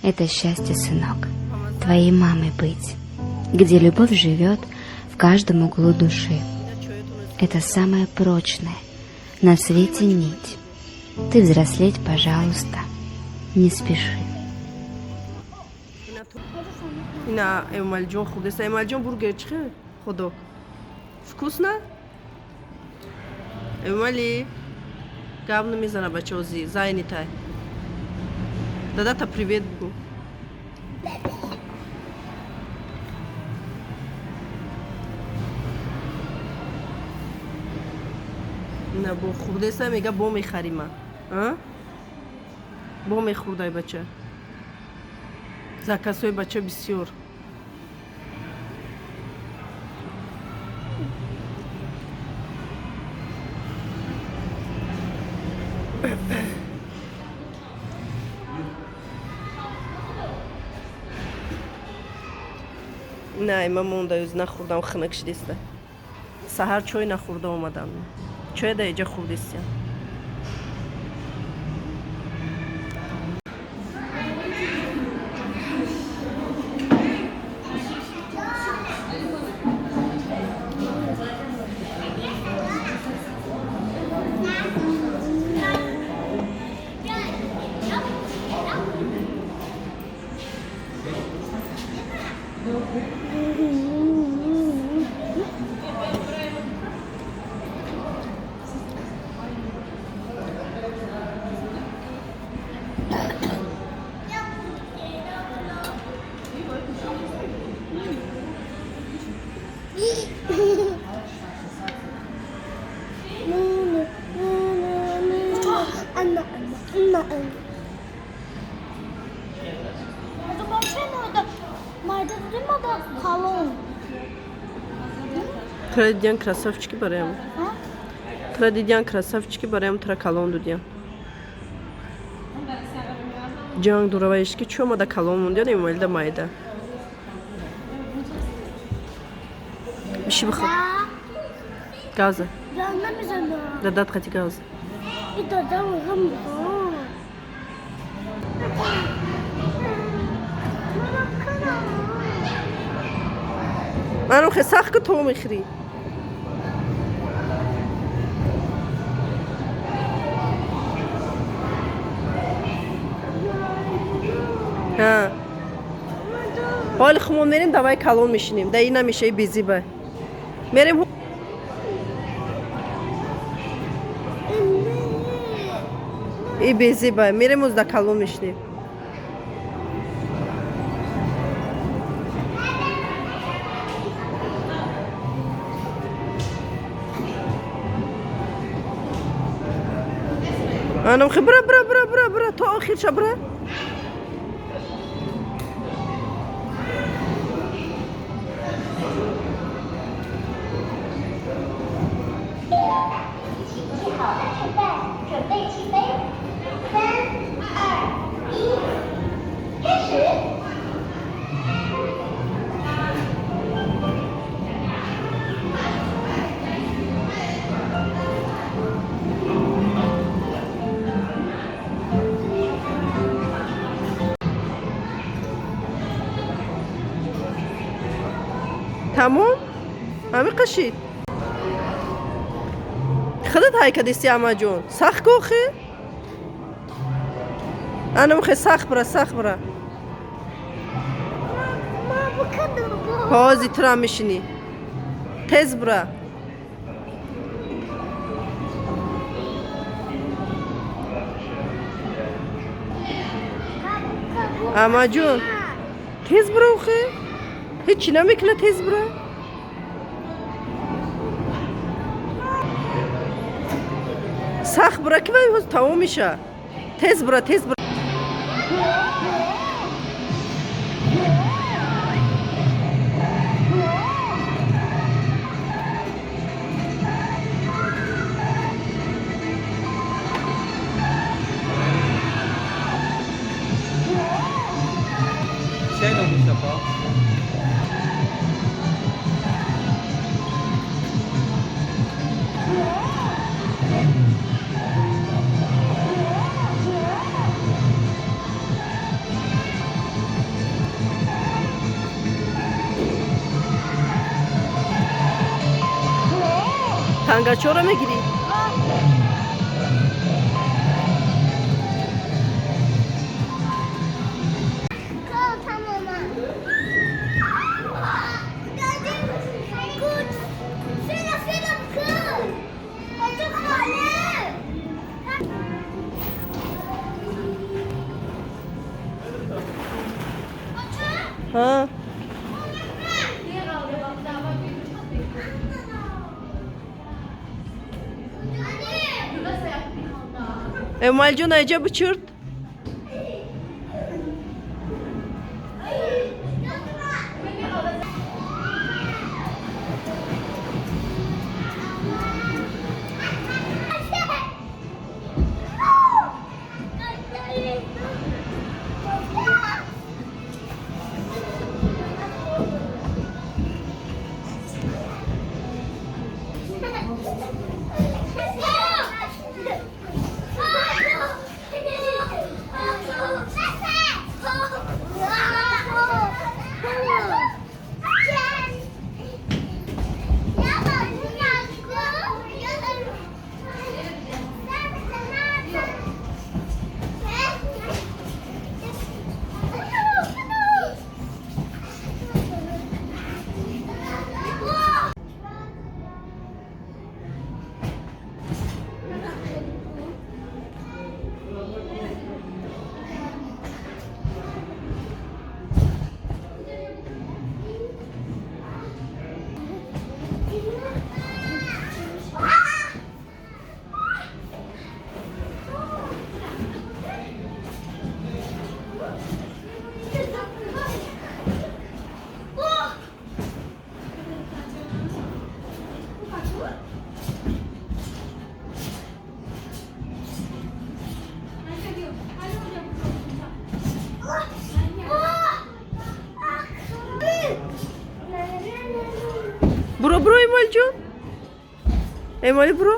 Это счастье, сынок, твоей мамой быть, где любовь живет в каждом углу души. Это самая прочная на свете нить. Ты взрослеть, пожалуйста, не спеши. Ина Эмалҷон хурдеста. Эмалҷон, бургер чӣ хот-дог вкусно? Эмали гап намезана, бачаози зайнитай. Дадата привет бугу. Ина бо хурдеста, мега бо мехарима, бо мехӯрдай бача. Заказҳои бача бисёр. Не, ма монда, юз нахӯрдам, хунак шидиста. Саҳар чой нахӯрда омадам, чой да иҷа хӯрдистям. Тра дидян красавчики бароям. Тра дидян красавчики бароям, тра калон дудян. Ҷанг дураваиш ки чӣ омада калон мондян, эмомалида майда. Биши, бихӯр. Газа. Дадат қати газа. Манам хе сахт ку, то мехӯрӣ. Ҳоли хумон мерем, давай калон мешинем. Да и намеша, и безиба. Мерем. И безиба. Мерем, оз да калон мешинем. Анам хе бра, бра, бра, бра, бра, то охирша бра. 系好安全带，准备起飞。三、二、一，开始。 Тамом? Ҳамин қашид. Худат ҳай кадисти, амаҷон. Сахт кохе? Анам хе сахт бра, сахт бра. Ҳози тура мешинӣ. Тез бра. Амаҷон, тез бра охе. Ҳечи намекуна, тез бра. Сахт бра ки вай ҳоз тамом меша. Тез бра, тез бра. Чай нам папа. Тангачора мегирӣ? Ҳа, Эмомалиҷон, айҷа бичурд. Буро, буро, Эмомалиҷон, Эмомалӣ, буро.